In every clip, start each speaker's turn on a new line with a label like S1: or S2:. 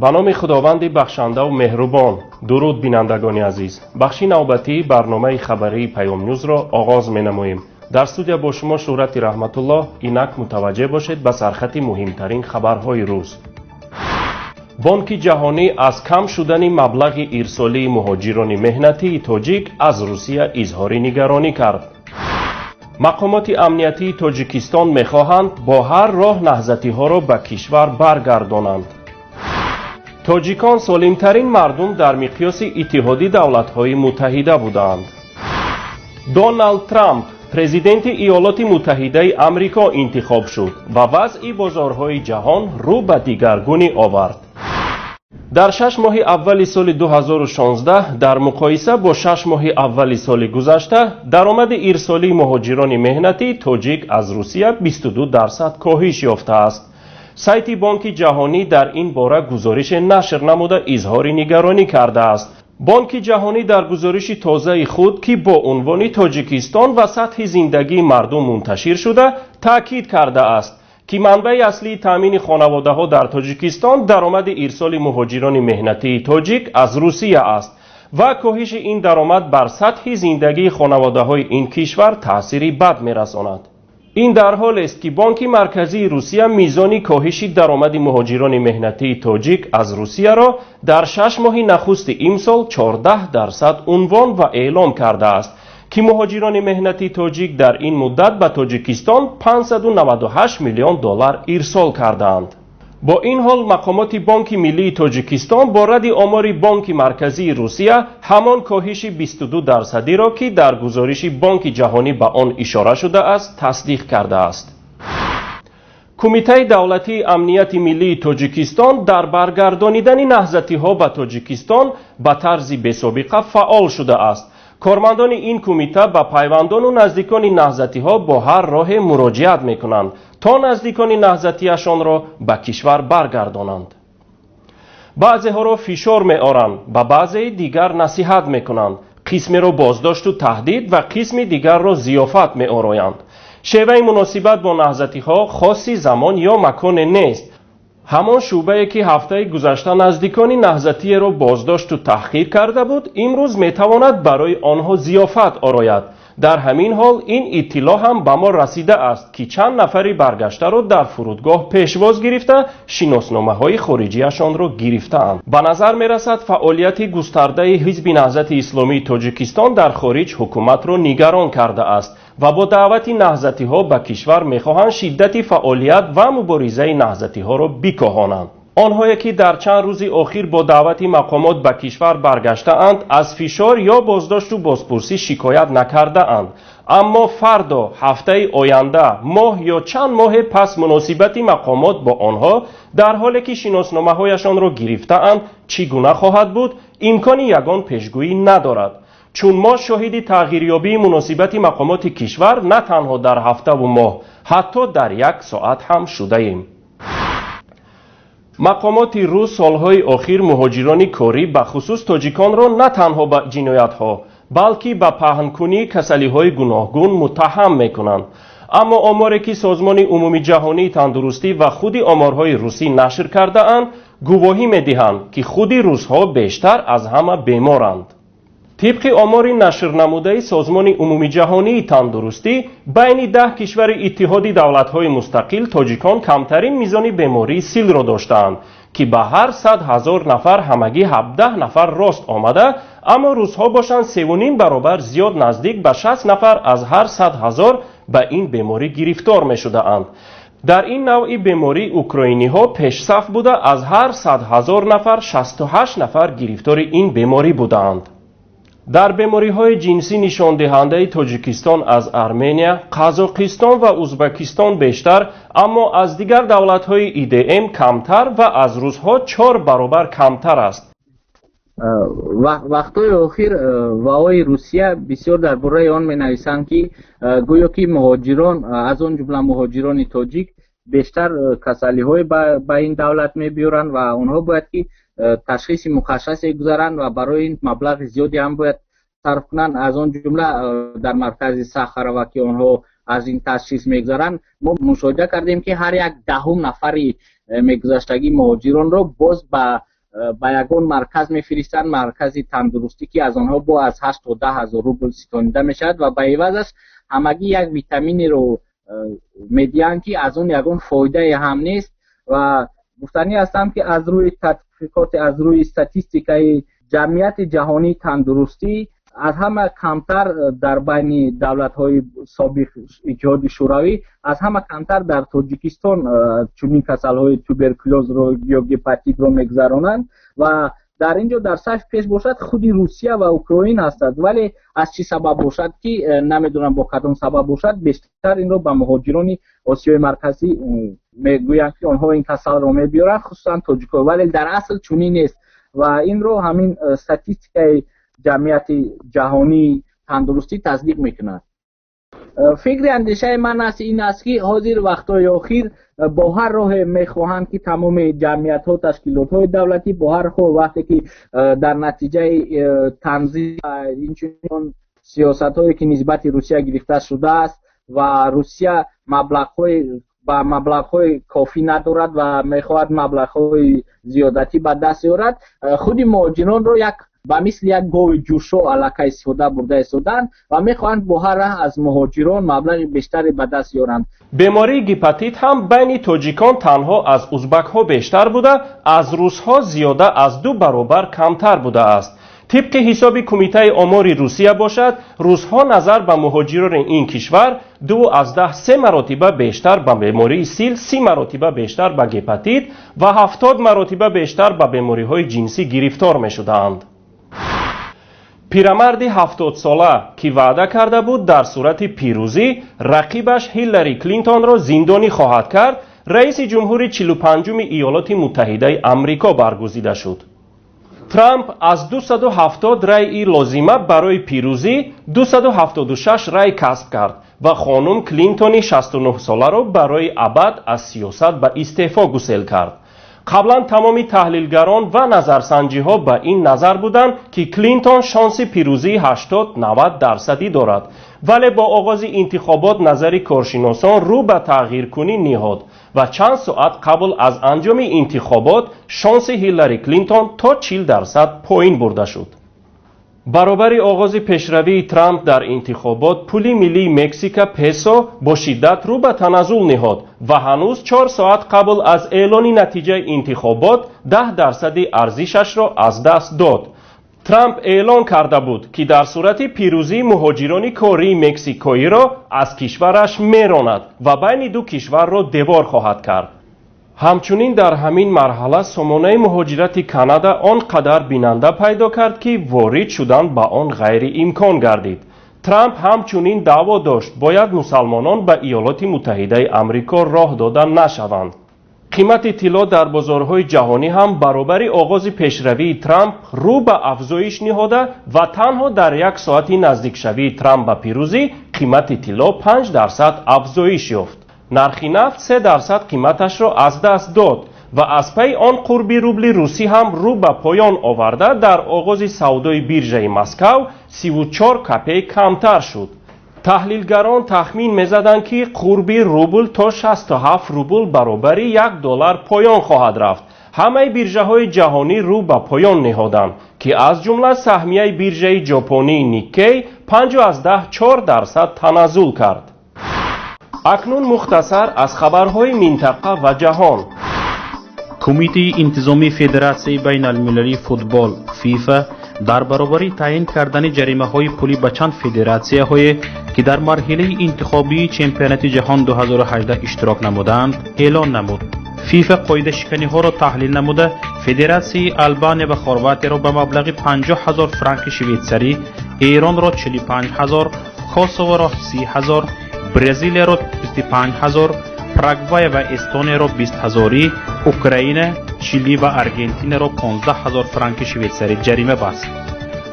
S1: Ба номи Худованди бахшандаву меҳрубон. Дуруд, бинандагони азиз. Бахши навбатии барномаи хабарии Паёмнюзро оғоз менамоем. Дар студия бо шумо Шӯҳрати Раҳматуллоҳ. Инак мутаваҷҷеҳ бошед ба сархати муҳимтарин хабарҳои рӯз. Бонки ҷаҳонӣ аз кам шудани маблағи ирсолии муҳоҷирони меҳнатии тоҷик аз Русия изҳори нигаронӣ кард. Мақомоти амниятии Тоҷикистон мехоҳанд бо ҳар роҳ наҳзатиҳоро ба кишвар баргардонанд. Тоҷикон солимтарин мардум дар миқёси Иттиҳоди Давлатҳои Муттаҳида буданд. Доналд Трамп президенти Иёлоти Муттаҳидаи Амрико интихоб шуд ва вазъи бозорҳои ҷаҳон рӯ ба дигаргунӣ овард. Дар 6 моҳи аввали соли 2016 дар муқоиса бо 6 моҳи аввали соли гузашта даромади ирсолии муҳоҷирони меҳнатии тоҷик аз Русия 22% коҳиш ёфтааст. Сайти Бонки Ҷаҳонӣ дар ин бора гузорише нашр намуда, изҳори нигаронӣ кардааст. Бонки Ҷаҳонӣ дар гузориши тозаи худ, ки бо унвони «Тоҷикистон ва сатҳи зиндагии мардум» мунташир шуда, таъкид кардааст, ки манбаи аслии таъмини хонаводаҳо дар Тоҷикистон даромади ирсоли муҳоҷирони меҳнатии тоҷик аз Русия аст ва коҳиши ин даромад бар сатҳи зиндагии хонаводаҳои ин кишвар таъсири бад мерасонад. Ин дар ҳолест, ки Бонки Марказии Русия мизони коҳиши даромади муҳоҷирони меҳнатии тоҷик аз Русияро дар 6 моҳи нахусти имсол 14% унвон ва эълом кардааст, ки муҳоҷирони меҳнатии тоҷик дар ин муддат ба Тоҷикистон 598 миллион доллар ирсол кардаанд. Бо ин ҳол, мақомоти Бонки Миллии Тоҷикистон бо радди омори Бонки Марказии Русия ҳамон коҳиши 22 дарсадиро, ки дар гузориши Бонки Ҷаҳонӣ ба он ишора шудааст, тасдиқ кардааст. Кумитаи давлатии амнияти миллии Тоҷикистон дар баргардонидани наҳзатиҳо ба Тоҷикистон ба тарзи бесобиқа фаъол шудааст. Кормандони ин кумита ба пайвандону наздикони наҳзатиҳо бо ҳар роҳе муроҷиат мекунанд, то наздикони наҳзатиашонро ба кишвар баргардонанд. Баъзеҳоро фишор меоранд, ба баъзеи дигар насиҳат мекунанд, қисмеро боздошту таҳдид ва қисми дигарро зиёфат меороянд. Шеваи муносибат бо наҳзатиҳо хоси замон ё маконе нест. Ҳамон шӯъбае, ки ҳафтаи гузашта наздикони наҳзатиеро боздошту таҳқир карда буд, имрӯз метавонад барои онҳо зиёфат орояд. Дар ҳамин ҳол ин иттилоъ ҳам ба мо расидааст, ки чанд нафари баргаштаро дар фурудгоҳ пешвоз гирифта, шиносномаҳои хориҷиашонро гирифтаанд. Ба назар мерасад, фаъолияти густардаи Ҳизби Наҳзати Исломии Тоҷикистон дар хориҷ ҳукуматро нигарон кардааст ва бо даъвати наҳзатиҳо ба кишвар мехоҳанд шиддати фаъолият ва муборизаи наҳзатиҳоро бикоҳонанд. Онҳое, ки дар чанд рӯзи охир бо даъвати мақомот ба кишвар баргаштаанд, аз фишор ё боздошту бозпурсӣ шикоят накардаанд. Аммо фардо, ҳафтаи оянда, моҳ ё чанд моҳе пас муносибати мақомот бо онҳо, дар ҳоле ки шиносномаҳояшонро гирифтаанд, чӣ гуна хоҳад буд, имкони ягон пешгӯӣ надорад, чун мо шоҳиди тағйирёбии муносибати мақомоти кишвар на танҳо дар ҳафтаву моҳ, ҳатто дар як соат ҳам шудаем. Мақомоти рус солҳои охир муҳоҷирони корӣ, бахусус тоҷиконро, на танҳо ба ҷиноятҳо, балки ба паҳнкунии касалиҳои гуноҳгун муттаҳам мекунанд. Аммо оморе, ки Созмони Умумиҷаҳонии тандурустӣ ва худи оморҳои русӣ нашр кардаанд, гувоҳӣ медиҳанд, ки худи русҳо бештар аз ҳама беморанд. Тибқи омори нашрнамудаи Созмони Умумиҷаҳонии тандурустӣ, байни 10 кишвари Иттиҳоди Давлатҳои Мустақил тоҷикон камтарин мизони бемории силро доштаанд, ки ба ҳар 100 000 нафар ҳамагӣ 17 нафар рост омада, аммо русҳо бошанд севуним баробар зиёд, наздик ба 60 нафар аз ҳар 100 000 ба ин беморӣ гирифтор мешудаанд. Дар ин навъи беморӣ украиниҳо пешсаф буда, аз ҳар 100 000 нафар 68 нафар гирифтори ин беморӣ будаанд. Дар бемориҳои ҷинсӣ нишондиҳандаи Тоҷикистон аз Армения, Қазоқистон ва Узбакистон бештар, аммо аз дигар давлатҳои ИДМ камтар ва аз русҳо чор баробар камтар аст.
S2: Вақтҳои охир ваои Русия бисёр дар бораи он менависанд, ки гӯё ки муҳоҷирон, аз он ҷумла муҳоҷирони тоҷик, бештар касалиҳое ба ин давлат мебиёранд ва онҳо бояд ки ташхиси мухассасе гузаранд ва барои ин маблағи зиёде ҳам бояд сарф кунанд, аз он ҷумла дар маркази Сахарова, ки онҳо аз ин ташхис мегузаранд. Мо мушоҳида кардем, ки ҳар як даҳум нафари мегузаштагии муҳоҷиронро боз ба Ба ягон марказ мефиристанд, маркази тандурустӣ, ки аз онҳо бо аз 8 то 10 ҳазор рубл ситонида мешавад ва ба ивазаш ҳамагӣ як витаминеро медиҳанд, ки аз он ягон фоидае ҳам нест. Ва гуфтанӣ ҳастам, ки аз рӯи тадқиқот, аз рӯи статистикаи ҷамъияти ҷаҳонии тандурустӣ, аз ҳама камтар дар байни давлатҳои собиқ Иттиҳоди Шӯравӣ, аз ҳама камтар дар Тоҷикистон чунин касалҳои туберкулёзро ё гепатитро мегузаронанд ва дар ин ҷо дар саф пеш бошад худи Русия ва Украин ҳастанд. Вале аз чӣ сабаб бошад, ки намедонам бо кадом сабаб бошад, бештар инро ба муҳоҷирони Осиёи Марказӣ мегӯянд, ки онҳо ин касалро мебиёранд, хусусан тоҷикҳо. Вале дар асл чунин нест ва инро ҳамин статистикаи ҷамъияти ҷаҳонии тандурустӣ тасдиқ мекунад. Фикри андешаи ман аст ин аст, ки ҳозир вақтҳои охир бо ҳар роҳе мехоҳанд, ки тамоми ҷамъиятҳо, ташкилотҳои давлатӣ бо ҳар хоҳ вақте ки дар натиҷаи танзим инчунин сиёсатҳое, ки нисбати Русия гирифта шудааст ва Русия маблағҳои ба маблағҳои кофӣ надорад ва мехоҳад маблағҳои зиёдатӣ ба даст ёрад, худи муҳоҷиронро як ба мисли як гови ҷӯшо аллакай истифода бурда истоданд ва мехоҳанд бо ҳар раҳ аз муҳоҷирон маблағи бештаре ба даст ёранд.
S1: Бемории гепатит ҳам байни тоҷикон танҳо аз узбакҳо бештар буда, аз русҳо зиёда аз 2 баробар камтар будааст. Тибқи ҳисоби Кумитаи омори Русия бошад, русҳо назар ба муҳоҷирони ин кишвар 2,3 маротиба бештар ба бемории сил, 30 маротиба бештар ба гепатит ва 70 маротиба бештар ба бемориҳои ҷинсӣ гирифтор мешудаанд. Пирамарди 70-сола, ки ваъда карда буд дар сурати пирӯзӣ рақибаш Ҳиллари Клинтонро зиндонӣ хоҳад кард, раиси ҷумҳури 45-уми Иёлоти Муттаҳидаи Амрико баргузида шуд. Трамп аз 270 райи лозима барои пирӯзӣ 276 рай касб кард ва хонум Клинтони 69-соларо барои абад аз сиёсат ба истеъфо гусел кард. Қаблан тамоми таҳлилгарон ва назарсанҷиҳо ба ин назар буданд, ки Клинтон шонси пирӯзии 80-90 дарсадӣ дорад, вале бо оғози интихобот назари коршиносон рӯ ба тағйиркунӣ ниҳод ва чанд соат қабл аз анҷоми интихобот шонси Ҳиллари Клинтон то 40% поин бурда шуд. Баробари оғози пешравии Трамп дар интихобот, пули миллии Мексика песо бо шиддат рӯ ба таназзул ниҳод ва ҳанӯз 4 соат қабл аз эълони натиҷаи интихобот 10% арзишашро аз даст дод. Трамп эълон карда буд, ки дар сурати пирӯзии муҳоҷирони кории мексикоиро аз кишвараш меронад ва байни ду кишварро девор хоҳад кард. Ҳамчунин дар ҳамин марҳала сомонаи муҳоҷирати Канада он қадар бинанда пайдо кард, ки ворид шудан ба он ғайриимкон гардид. Трамп ҳамчунин даъво дошт, бояд мусалмонон ба Иёлоти Муттаҳидаи Амрико роҳ дода нашаванд. Қимати тилло дар бозорҳои ҷаҳонӣ ҳам баробари оғози пешравии Трамп рӯ ба афзоиш ниҳода ва танҳо дар як соати наздикшавии Трамп ба пирӯзӣ қимати тилло 5% афзоиш ёфт. Нархи нафт 3% қиматашро аз даст дод ва аз пайи он қурби рубли русӣ ҳам рӯ ба поён оварда дар оғози савдои биржаи Москав 34 копейк камтар шуд. Таҳлилгарон тахмин мезаданд, ки қурби рубл то 67 рубл баробари 1 доллар поён хоҳад рафт. Ҳамаи биржаҳои ҷаҳонӣ рӯ ба поён ниҳоданд, ки аз ҷумла саҳмияи биржаи ҷопонии Никкей 5,4% таназзул кард. Акнун мухтасар аз хабарҳои минтақа ва ҷаҳон.
S3: Кумитаи интизомии Федератсияи байналмилалии футбол ФИФА дар баробари таъин кардани ҷаримаҳои пулӣ ба чанд федератсияҳое, ки дар марҳилаи интихобии чемпионати ҷаҳон 2018 иштирок намуданд, эълон намуд. ФИФА қоидашиканиҳоро таҳлил намуда федератсияи Албания ва Хорватияро ба маблағи 50 ҳазор франки швейтсарӣ, Эронро 45 ҳазор, Косоворо 30 ҳазор, Бразилияро 25 ҳазор, Парагвай ва Эстонияро 20 ҳазорӣ, Украина, Чили ва Аргентинаро 15 ҳазор франки швейтсарӣ ҷарима баст.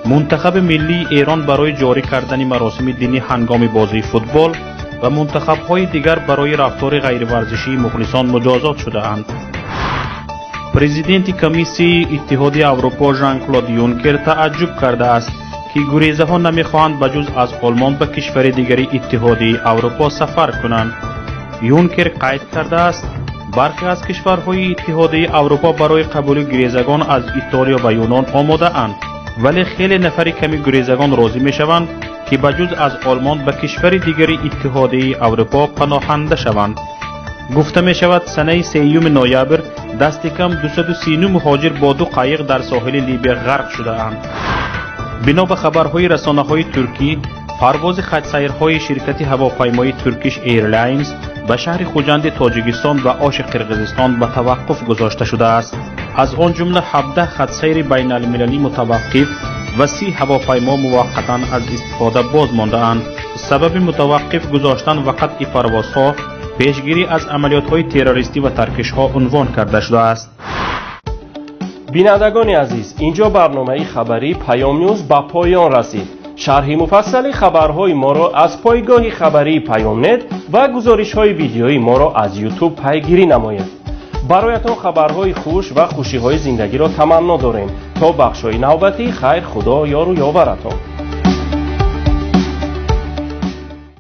S3: Мунтахаби миллии Эрон барои ҷорӣ кардани маросими динӣ ҳангоми бозии футбол ва мунтахабҳои дигар барои рафтори ғайриварзишии мухлисон муҷозот шудаанд. Президенти комиссияи Иттиҳоди Аврупо Жан-Клод Юнкер тааҷҷуб кардааст, ки гурезаҳо намехоҳанд ба ҷуз аз Олмон ба кишвари дигари Иттиҳодии Аврупо сафар кунанд. Юнкер қайд кардааст, Бархе аз кишварҳои Иттиҳодияи Аврупо барои қабули гурезагон аз Итолиё ва Юнон омодаанд, вале хеле нафари ками гурезагон розӣ мешаванд, ки ба ҷуз аз Олмон ба кишвари дигари Иттиҳодияи Аврупо паноҳанда шаванд. Гуфта мешавад, санаи 3 ноябр дасти кам 239 муҳоҷир бо ду қайиқ дар соҳили Либия ғарқ шудаанд. Бино ба хабарҳои расонаҳои туркӣ, парвози хатсайрҳои ширкати ҳавопаймоии Turkish Airlines ба шаҳри Хуҷанди Тоҷикистон ва Оши Қирғизистон ба таваққуф гузошта шудааст. Аз он ҷумла 17 хатсайри байналмилалӣ мутаваққиф ва 30 ҳавопаймо муваққатан аз истифода боз мондаанд. Сабаби мутаваққиф гузоштан ва қатъи парвозҳо пешгирӣ аз амалиётҳои террористӣ ва таркишҳо унвон карда шудааст.
S1: Бинандагони азиз, инҷо барномаи хабарии Паём Нюз ба поён расид. Шарҳи муфассали хабарҳои моро аз пойгоҳи хабарии Паёмнет ва гузоришҳои видеоии моро аз Ютуб пайгирӣ намоед. Бароятон хабарҳои хуш ва хушиҳои зиндагиро таманно дорем. То бахшҳои навбатӣ хайр, Худо ёру ёваратон.